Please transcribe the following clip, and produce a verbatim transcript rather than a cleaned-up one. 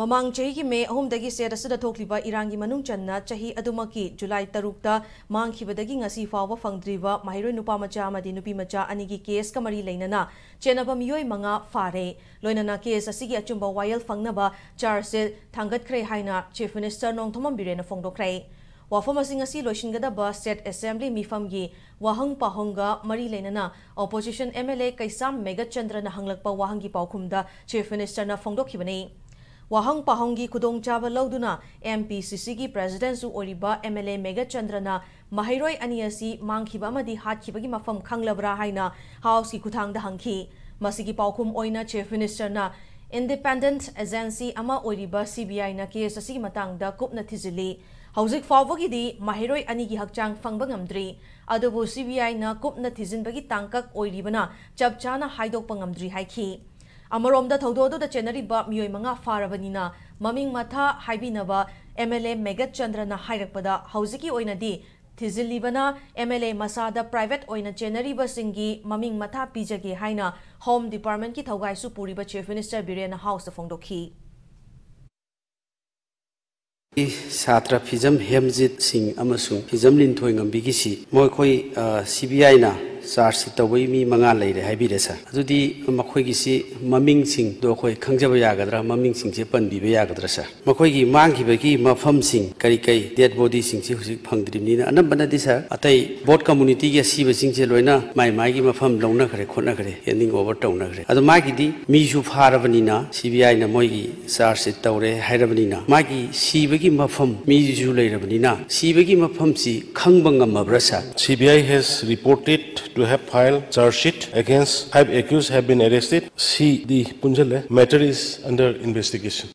ꯃꯃꯥꯡ ꯆꯍꯤꯒꯤ ꯃꯦ ꯑꯍꯨꯝꯗꯒꯤ ꯁꯦꯠ ꯑꯁꯤꯗ ꯊꯣꯛꯂꯤꯕ ꯏꯔꯥꯡꯒꯤ ꯃꯅꯨꯡ ꯆꯟꯅ ꯆꯍꯤ ꯑꯗꯨꯃꯛꯀꯤ ꯖꯨꯂꯥꯏ ꯇꯔꯨꯛꯇ ꯃꯥꯡꯈꯤꯕꯗꯒꯤ ꯉꯁꯤ ꯐꯥꯎꯕ ꯐꯪꯗ꯭ꯔꯤꯕ ꯃꯍꯩꯔꯣꯏ ꯅꯨꯄꯥ ꯃꯆꯥ ꯑꯃꯗꯤ ꯅꯨꯄꯤ ꯃꯆꯥ ꯑꯅꯤꯒꯤ ꯀꯦꯁꯀ ꯃꯔꯤ ꯂꯩꯅꯅ ꯆꯦꯟꯅꯕ ꯃꯤꯑꯣꯏ ꯃꯉꯥ ꯐꯥꯔꯦ꯫ ꯂꯣꯏꯅꯅ ꯀꯦꯁ ꯑꯁꯤꯒꯤ ꯑꯆꯨꯝꯕ ꯋꯥꯌꯦꯜ ꯐꯪꯅꯕ ꯆꯥꯔꯖ ꯁꯤꯠ ꯊꯥꯡꯒꯠꯈ꯭ꯔꯦ ꯍꯥꯏꯅ ꯆꯤꯐ ꯃꯤꯅꯤꯁꯇꯔ ꯅꯣꯡꯊꯣꯝꯕꯝ ꯕꯤꯔꯦꯟꯅ ꯐꯣꯡꯗꯣꯛꯈ꯭ꯔꯦ꯫ ꯋꯥꯐꯝ ꯑꯁꯤ ꯉꯁꯤ ꯂꯣꯏꯁꯤꯟꯒꯗꯕ ꯁꯦꯠ ꯑꯦꯁꯦꯝꯕ꯭ꯂꯤ ꯃꯤꯐꯝꯒꯤ ꯋꯥꯍꯪ ꯄꯥꯎꯍꯪꯒ ꯃꯔꯤ ꯂꯩꯅꯅ opposition M L A Keisham ꯃꯦꯘꯆꯟꯗ꯭ꯔꯅ ꯍꯪꯂꯛꯄ ꯋꯥꯍꯪꯒꯤ ꯄꯥꯎꯈꯨꯝꯗ ꯆꯤꯐ ꯃꯤꯅꯤꯁꯇꯔꯅ ꯐꯣꯡꯗꯣꯛꯈꯤꯕꯅꯤ꯫ ꯋꯥꯍꯪ ꯄꯥꯎꯍꯪꯒꯤ ꯈꯨꯗꯣꯡꯆꯥꯕ ꯂꯧꯗꯨꯅ ꯑꯦꯝ ꯄꯤ ꯁꯤ ꯁꯤꯒꯤ ꯄ꯭ꯔꯦꯁꯤꯗꯦꯟꯁꯨ ꯑꯣꯏꯔꯤꯕ ꯑꯦꯝ ꯑꯦꯜ ꯑꯦ ꯃꯦꯘꯆꯟꯗ꯭ꯔꯅ ꯃꯍꯩꯔꯣꯏ ꯑꯅꯤ ꯑꯁꯤ ꯃꯥꯡꯈꯤꯕ ꯑꯃꯗꯤ ꯍꯥꯠꯈꯤꯕꯒꯤ ꯃꯐꯝ ꯈꯪꯂꯕ꯭ꯔꯥ ꯍꯥꯏꯅ ꯍꯥꯎꯁꯀꯤ ꯈꯨꯊꯥꯡꯗ ꯍꯪꯈꯤ꯫ ꯃꯁꯤꯒꯤ ꯄꯥꯎꯈꯨꯝ ꯑꯣꯏꯅ ꯆꯤꯐ ꯃꯤꯅꯤꯁꯇꯔꯅ ꯏꯟꯗꯤꯄꯦꯟꯗꯦꯟꯠ ꯑꯦꯖꯦꯟꯁꯤ ꯑꯃ ꯑꯣꯏꯔꯤꯕ ꯁꯤ ꯕꯤ ꯑꯥꯏꯅ ꯀꯦꯁ ꯑꯁꯤꯒꯤ ꯃꯇꯥꯡꯗ ꯀꯨꯞꯅ ꯊꯤꯖꯤꯜꯂꯤ꯫ ꯍꯧꯖꯤꯛ ꯐꯥꯎꯕꯒꯤꯗꯤ ꯃꯍꯩꯔꯣꯏ ꯑꯅꯤꯒꯤ ꯍꯛꯆꯥꯡ ꯐꯪꯕ ꯉꯝꯗ꯭ꯔꯤ꯫ ꯑꯗꯨꯕꯨ ꯁꯤ ꯕꯤ ꯑꯥꯏꯅ ꯀꯨꯞꯅ ꯊꯤꯖꯤꯟꯕꯒꯤ ꯇꯥꯡꯀꯛ ꯑꯣꯏꯔꯤꯕꯅ ꯆꯞ ꯆꯥꯅ ꯍꯥꯏꯗꯣꯛꯄ ꯉꯝꯗ꯭ꯔꯤ ꯍꯥꯏꯈꯤ꯫ ꯑꯃꯔꯣꯝꯗ ꯊꯧꯗꯣꯛ ꯑꯗꯨꯗ ꯆꯦꯟꯅꯔꯤꯕ ꯃꯤꯑꯣꯏ ꯃꯉꯥ ꯐꯥꯔꯕꯅꯤꯅ ꯃꯃꯤꯡ ꯃꯊꯥ ꯍꯥꯏꯕꯤꯅꯕ ꯑꯦꯝ ꯑꯦꯜ ꯑꯦ ꯃꯦꯘꯆꯟꯗ꯭ꯔꯅ ꯍꯥꯏꯔꯛꯄꯗ ꯍꯧꯖꯤꯛꯀꯤ ꯑꯣꯏꯅꯗꯤ ꯊꯤꯖꯤꯜꯂꯤꯕꯅ ꯑꯦꯝ ꯑꯦꯜ ꯑꯦ ꯃꯁꯥꯗ ꯄ꯭ꯔꯥꯏꯚꯦꯠ ꯑꯣꯏꯅ ꯆꯦꯟꯅꯔꯤꯕꯁꯤꯡꯒꯤ ꯃꯃꯤꯡ ꯃꯊꯥ ꯄꯤꯖꯒꯦ ꯍꯥꯏꯅ ꯍꯣꯝ ꯗꯤꯄꯥꯔꯠꯃꯦꯟꯠꯀꯤ ꯊꯧꯒꯥꯏꯁꯨ ꯄꯨꯔꯤꯕ ꯆꯤꯐ ꯃꯤꯅꯤꯁꯇꯔ ꯕꯤꯔꯦꯟꯅ ꯍꯥꯎꯁꯇ ꯐꯣꯡꯗꯣꯛꯈꯤ꯫ ꯁꯥꯇ꯭ꯔ ꯐꯤꯖꯝ ꯍꯦꯝꯖꯤꯠ ꯁꯤꯡ ꯑꯃꯁꯨꯡ ꯐꯤꯖꯝ ꯂꯤꯟꯊꯣꯏ ꯉꯝꯕꯤꯒꯤꯁꯤ ꯃꯈꯣꯏ ꯁꯤ ꯕꯤ ꯑꯥꯏꯅ ꯆꯥꯔꯖ ꯁꯤꯠ ꯇꯧꯕꯒꯤ ꯃꯤ ꯃꯉꯥ ꯂꯩꯔꯦ ꯍꯥꯏꯕꯤꯔꯦ ꯁꯥꯔ꯫ ꯑꯗꯨꯗꯤ ꯃꯈꯣꯏꯒꯤꯁꯤ ꯃꯃꯤꯡꯁꯤꯡꯗꯣ ꯑꯩꯈꯣꯏ ꯈꯪꯖꯕ ꯌꯥꯒꯗ꯭ꯔꯥ? ꯃꯃꯤꯡꯁꯤꯡꯁꯦ ꯄꯟꯕꯤꯕ ꯌꯥꯒꯗ꯭ꯔꯥ ꯁꯥꯔ? ꯃꯈꯣꯏꯒꯤ ꯃꯥꯡꯈꯤꯕꯒꯤ ꯃꯐꯝꯁꯤꯡ ꯀꯔꯤ ꯀꯔꯤ, ꯗꯦꯗ ꯕꯣꯗꯤꯁꯤꯡꯁꯤ ꯍꯧꯖꯤꯛ ꯐꯪꯗ꯭ꯔꯤꯕꯅꯤꯅ ꯑꯅꯝꯕꯅꯗꯤ ꯁꯥꯔ ꯑꯇꯩ ꯕꯣꯠ ꯀꯝꯃꯨꯅꯤꯇꯤꯒꯤ ꯑꯁꯤꯕꯁꯤꯡꯁꯦ ꯂꯣꯏꯅ ꯃꯥꯏ ꯃꯥꯏꯒꯤ ꯃꯐꯝ ꯂꯧꯅꯈ꯭ꯔꯦ ꯈꯣꯠꯅꯈ꯭ꯔꯦ, ꯍꯦꯟꯗꯤꯡ ꯑꯣꯚꯔ ꯇꯧꯅꯈ꯭ꯔꯦ꯫ ꯑꯗꯣ ꯃꯥꯒꯤꯗꯤ ꯃꯤꯁꯨ ꯐꯥꯔꯕꯅꯤꯅ ꯁꯤ ꯕꯤ ꯑꯥꯏꯅ ꯃꯣꯏꯒꯤ ꯆꯥꯔꯖꯁꯤ ꯇꯧꯔꯦ ꯍꯥꯏꯔꯕꯅꯤꯅ ꯃꯥꯒꯤ ꯁꯤꯕꯒꯤ ꯃꯐꯝ ꯃꯤꯁꯨ ꯂꯩꯔꯕꯅꯤꯅ ꯁꯤꯕꯒꯤ ꯃꯐꯝꯁꯤ ꯈꯪꯕ ꯉꯝꯃꯕ꯭ꯔꯥ ꯁꯥꯔ? C B I has reported to have filed charge sheet against five accused have been arrested. CD ꯄꯨꯟꯁꯤꯜꯂꯦ꯫ Matter is under investigation.